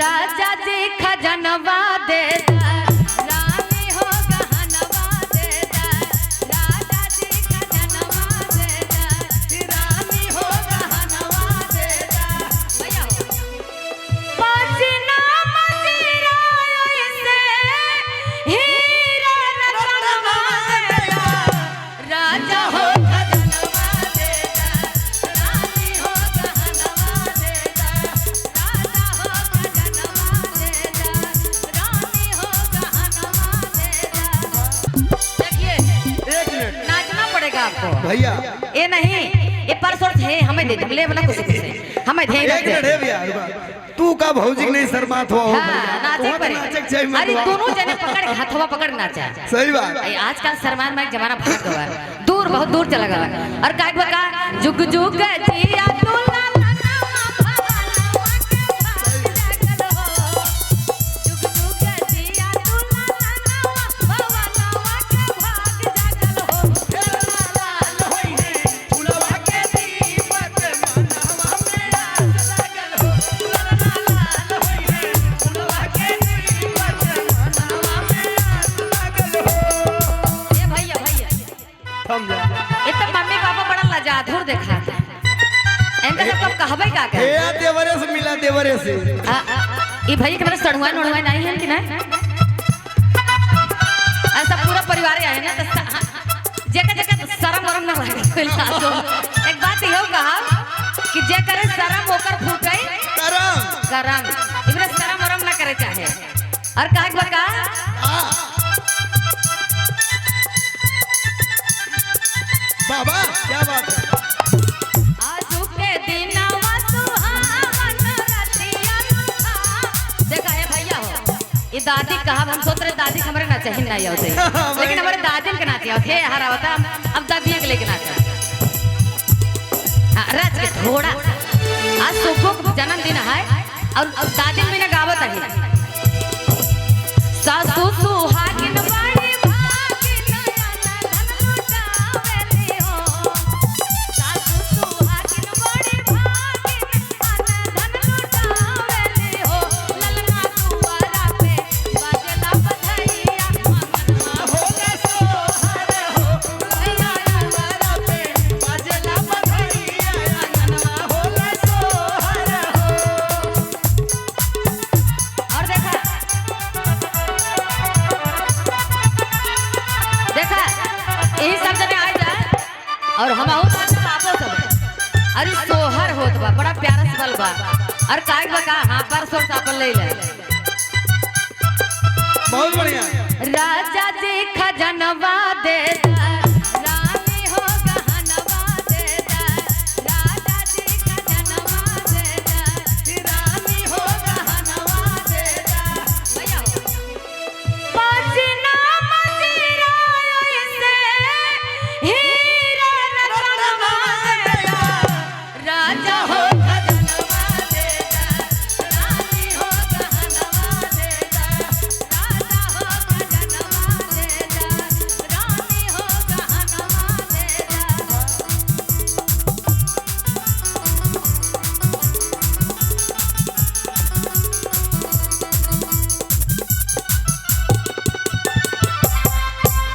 राजा जी खजनवा दे दा, रानी हो गहनवा दे दा, राजा जी खजनवा दे दा, रानी हो गहनवा दे दा। भैया हो। पसीना मजीरा ऐसे हीरा रतनवा दे दा, राजा हो खजनवा दे दा, रानी हो गहनवा दे दा, राजा हो खजनवा दे दा, रानी हो गहनवा दे दा। देखिए एक मिनट नाचना पड़ेगा आपको। भैया, ये नहीं, ये पर्स और है हमें दे दे, ले बना कुछ कुछ हमें दे एक दे। मिनट है भैया, रुका। तू का भौजी के नहीं शर्मात हुआ हो हाँ, भैया। नाचे तोहरा पड़े। नाचे के चाहिए मत अरे हुआ। दोनों जने पकड़ हाथवा पकड़ नाचा। सही बात। अरे आजकल शर्मान में जमाना भाग गया है। दूर बहुत दूर चला गया। और का बका जुग जुग जिया तू ला ला नवा भवनवा के भाग जागल हो। जुग जुग जिया तू ला ला नवा भवनवा के भाग जागल हो। लाल होई है फुलवा के दीपक मनवा में आस लागल हो। लाल होई है फुलवा के दीपक मनवा में आस लागल हो। ए भैया भैया, थम जा। ये तो मम्मी पापा बड़ा लजाधुर देखा था। इनका सब कब कहबे का के? हे देवरे से मिला, देवरे से। आ, ये भैया के मेरे सड़ुआ नड़ुआ नहीं है कि ना? ऐसा पूरा परिवार आए ना तो जेका जेका शर्म वरम ना लगे कोई लाजो। एक बात इहो कहा कि जे करे शर्म ओकर फूटे करम। करम। इबरे शर्म वरम ना करे चाहे। और कहा के बका बाबा क्या बात है। आजू के दिनवा सुहावन रतिया लुभा। देखा है भैया हो, ये दादी कहा हम सोच रहे दादी के हमरे नाचे ही नहीं आवते, लेकिन हमारे दादी के नाचे आवते हरा होता। अब दादी के लेके नाचा। हाँ, रच के थोड़ा आज सुबह के जन्मदिन है और अब दादी बिना गावत है। सासू सुहागिन बड़ी भागिन धन लुटावेली हो। सासू सुहागिन बड़ी भागिन धन लुटावेली हो। ललना दुआरा पे बाजेला बधैया मनवा होला सोहर हो। भैया दुआरा पे बाजेला बधैया अंगनवा होला सोहर हो। और देखा देखा यही सब जने आ जाए और हम आहू आपो सब। अरे सोहर होत बा, बड़ा प्यारा सवाल बा। और काय बा का हां पर सोर सापन ले ले। बहुत बढ़िया। राजा जी खजनवा दे दा, रानी हो गहनवा दे दा, राजा जी खजनवा दे दा, रानी हो गहनवा दे दा। भैया हो। पसीना मजीरा ऐसे हीरा रतनवा दे दा, राजा हो खजनवा दे दा, रानी हो गहनवा दे दा, राजा हो खजनवा दे दा, रानी हो गहनवा दे दा।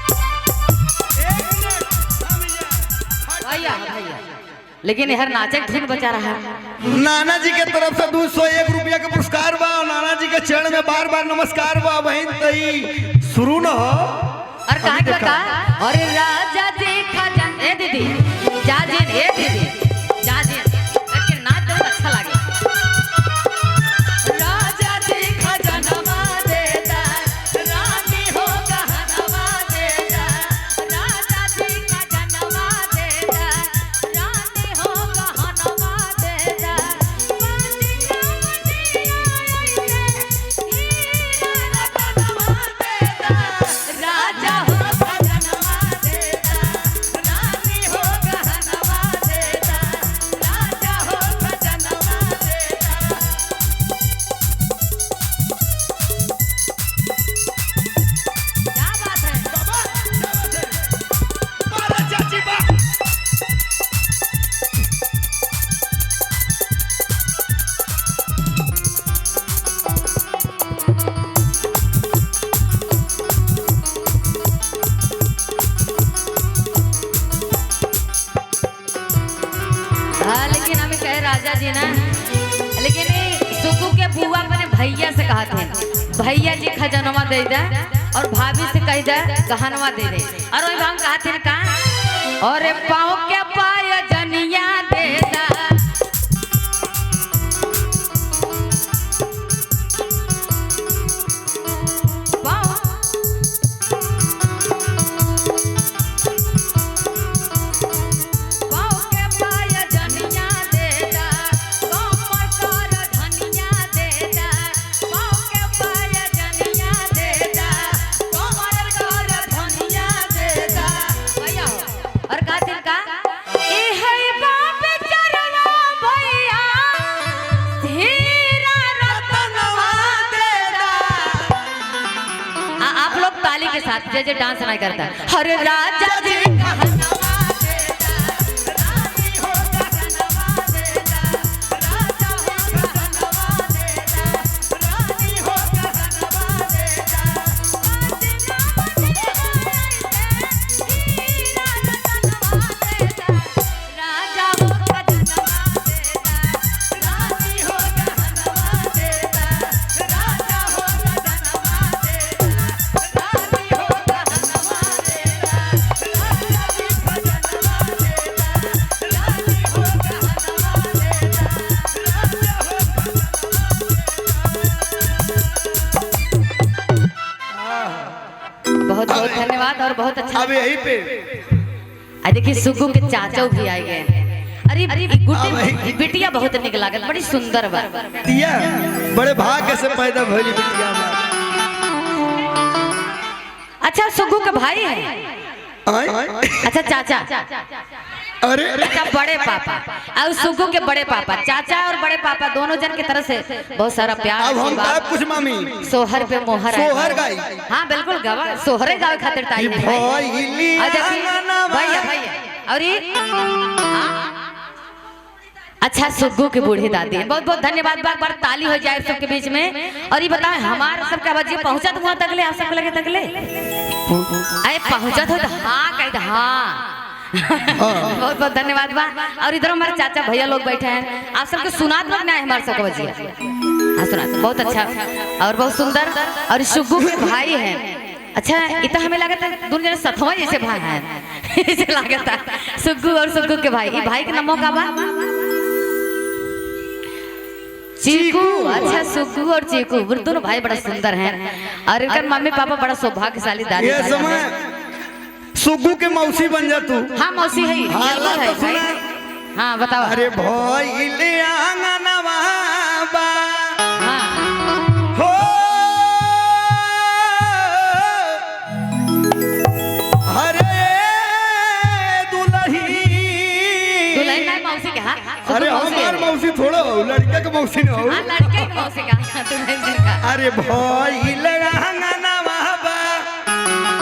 एक मिनट थम जा। भैया भैया, लेकिन हर नाचे के धुन बचा रहा। नाना जी के तरफ से 201 रुपया के पुरस्कार बा। और नाना जी के चरण में बार बार नमस्कार बा। बहन तई शुरू न हो। और कहा के बता, अरे राजा जी खजन ए दीदी जा जी, ए दीदी जा जी, लेकिन नाच बहुत अच्छा लगे। राजा जी खजनवा दे दा, रानी हो गहनवा दे दा, राजा जी खजनवा दे दा, रानी हो गहनवा दे दा, पसीना मजीरा ऐसे हीरा रतनवा दे दा, राजा हो खजनवा दे दा, रानी हो गहनवा दे जी ना, लेकिन सुकू के बुआ अपने भैया से कहत हैं, भैया जी खजनवा दे दे और भाभी से कह दे गहनवा दे दे। और वही हम कहत हैं का, और पाँव के पाय जनिया दे दा, पाँव पाँव के पाय जनिया दे दा, कमर कर धनिया दे दा, पाँव के पाय जनिया दे दा, कमर कर धनिया दे दा। भैया हो, और का दिन का ए है बाप चरवा भैया, हीरा रतनवा दे दा। आप लोग ताली के साथ जय जय डांस नहीं करता। हर राजा जी कहनवा दे दा, रानी हो कहनवा दे दा, राजा हो कहनवा दे दा, रानी हो कहनवा दे दा। बाजना बजना ऐसे हीरा रतनवा दे दा, राजा हो कहनवा दे दा, रानी हो कहनवा दे दा, राजा हो कहनवा दे दा, रानी हो कहनवा दे दा, राजा जी खजनवा दे दा, रानी हो कहनवा दे दा, राजा हो बहुत बहुत धन्यवाद और बहुत अच्छा। अब यही पे आ देखिए सुगु के चाचा भी आए गए। अरे ई गुड्डी बिटिया बहुत निक लागल, बड़ी सुंदर बा। बिटिया बड़े भाग्य से पैदा भइली बिटिया हमार। अच्छा सुगु के भाई है? आय? अच्छा चाचा, अरे अच्छा बड़े पापा। और सुगु के बड़े पापा, चाचा और बड़े पापा दोनों जन की तरफ से बहुत सारा प्यार अब हम आशीर्वाद। गायब कुछ मामी सोहर पे मोहर आए। सोहर गाई। हाँ बिल्कुल गवा, सोहरे गावे खातिर ताई है भाई। भइली और देखिए, आंगनवा। भैया भैया और ये अच्छा सुग्गू की बूढ़ी दादी, बहुत बहुत धन्यवाद। बार बार ताली हो जाए सबके बीच में। और ये बताएं हमारे सबके आवाज ये पहुंचा तो वहाँ तकले, आप सबके लगे तकले अरे पहुंचा तो हाँ कह दे, हाँ। बहुत बहुत धन्यवाद बा। और इधर हमारे चाचा भैया लोग बैठे हैं, आप सबके सुनात लोग ना है हमारे सबके बजिया। हाँ सुना, बहुत अच्छा और बहुत सुंदर। और सुग्गू के भाई हैं। अच्छा इतना हमें लगता है दोनों जने सथवा जैसे भाई हैं, ऐसे लगता है सुग्गू और सुग्गू के भाई। ये भाई के नाम का बा चीकू। अच्छा सुग्गू और चीकू दोनों भाई बड़ा सुंदर हैं और इनका मम्मी पापा बड़ा सौभाग्यशाली दादी ये दादा समय हैं। सुग्गू के मौसी बन जा तू। हाँ मौसी है, हाला बिल्कुल है तो भाई। सुना। हाँ बताओ। अरे भइली आंगनवा बा। हाँ हो अरे दुल्ही। दुल्हन ना मौसी के। हाँ सुग्गू अरे मौसी हमार है। मौसी थोड़ा हो, लड़के के मौसी न हो। हाँ लड़के के मौसी का, हाँ, दुल्हन जी का। अरे भइल आंगनवा बा।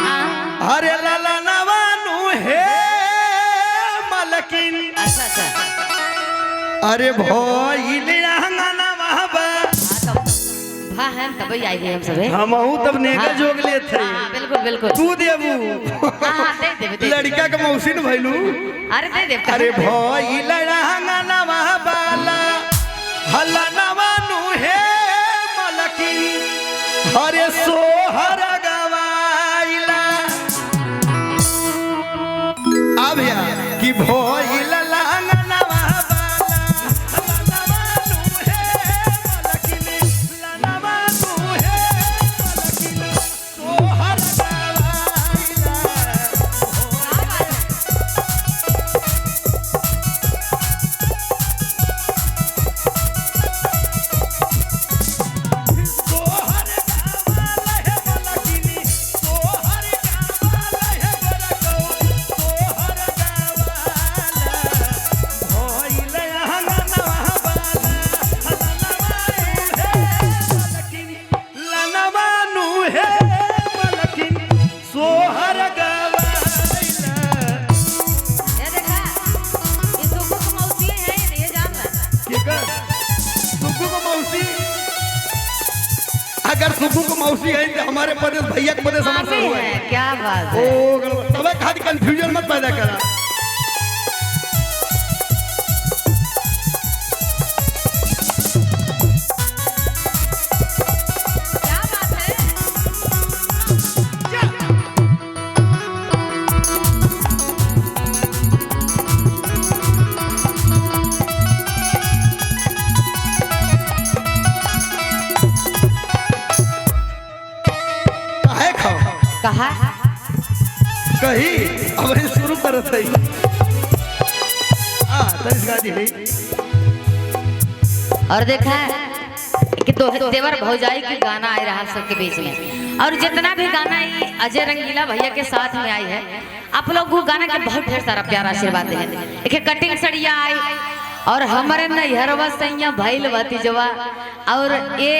हाँ अरे लाला नवानु हे मलकिन। अच्छा अच्छा। अरे भइल आंगनवा बा। हाँ तब हाँ हम तब ही आई हम सबे। हमहू तब नेगा हाँ। जोग लेत है। हाँ बिल्कुल बिल्कुल। तू देबू। हाँ हाँ दे देबे, दे देबे। लड़का के मौसी न भइलू। अरे दे देब। अरे भइल आंगनवा बाला हल्ला नवानु हे मलकिन। अरे सोहर गवाइला अब या कि भइल आंगनवा बाला हल्ला नवानु हे मलकिन, लनवानु हे मलकिन, सोहर गवाइला। सोहर गावाला हे मलकिनी, सोहर गावाला हे गोरखौ, सोहर गावाला। भइल आंगनवा बाला, लनवानु हे मलकिनी, लनवानु हे मलकिनी, सोहर गावाला। ये देखा, ये सुग्गू के मौसी है, ये जान ला। केकर? सुग्गू को मौसी? अगर सुग्गू को मौसी है तो हमारे प्रदेश भैया के प्रदेश हमारे मामी हुआ है। है, क्या बात है। ओ गड़बड़। तबे खाली कंफ्यूजन मत पैदा करा। कही अब ही शुरू करत है। हां तनिस गा दी है। और देखा कि तो देवर भौजाई के गाना आए रहा सबके बीच में, और जितना भी गाना आई अजय रंगीला भैया के साथ में आई है, आप लोग वो गाना के बहुत ढेर सारा प्यार आशीर्वाद है। एक कटिंग सड़िया आई और हमारे नैहरवा सैया भइल भतीजवा, और ये